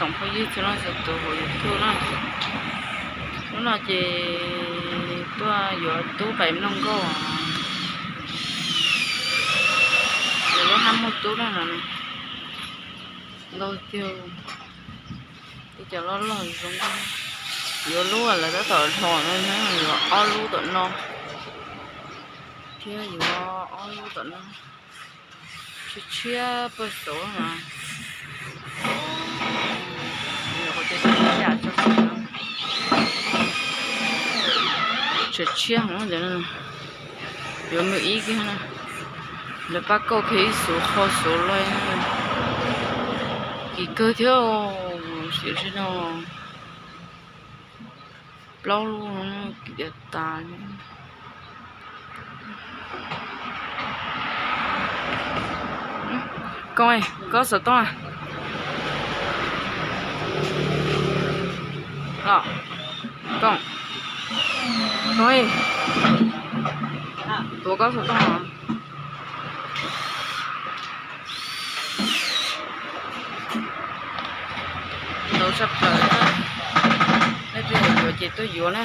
Tsoom phooj ywg txhua leej txhua tus hauv YouTube na, hnub no ces tuaj yuav tub pais mloog nkauj. Lawv lub hab muaj tub na, ntau tiag. Tej cov loj loj zoo nkauj. Yuav lub lawv tab tom hlo no, yuav ob lub tom no, thiab yuav ob lub tom no. Tshiab tshiab pawg xauv no. Tshiab tshiab hov, yuav mus ib kiag na. Lawv pab kauj kiag ib xuv qho xuv loj. Kim kawg thiab, sim no plaub lub kim tiag tas. Koob, koj xov tooj. Koob, tuav koj xov tooj. Ntau tshaj plaws, nej leej twg yuav ces tuaj yuav na.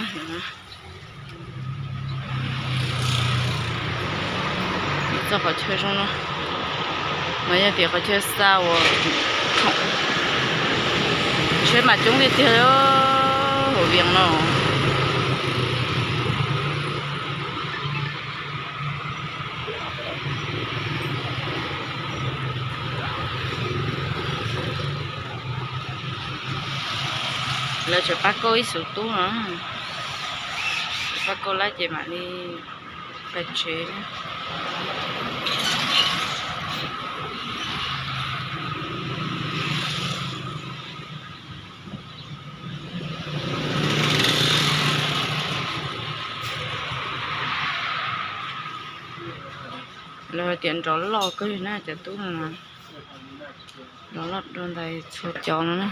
Txog qhov chaw zoo no, no yog tias qhov chaw xa uas tsheb mas coob tiag tiag hauv Vias no. Lawv tseem pab kauj ib xuv tub no, pab kauj lawm ces mam li pais tsev. Lawv hais tias nrov loj kawg na cov tub no, nrov loj dua ntais txhua cov no na.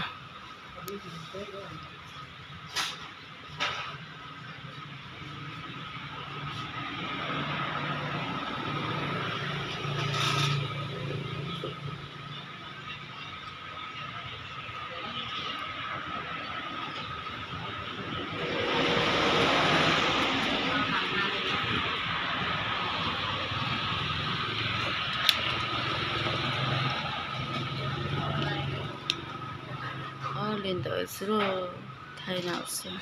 Ob li ntawd xwb lauj, thaij na xwb.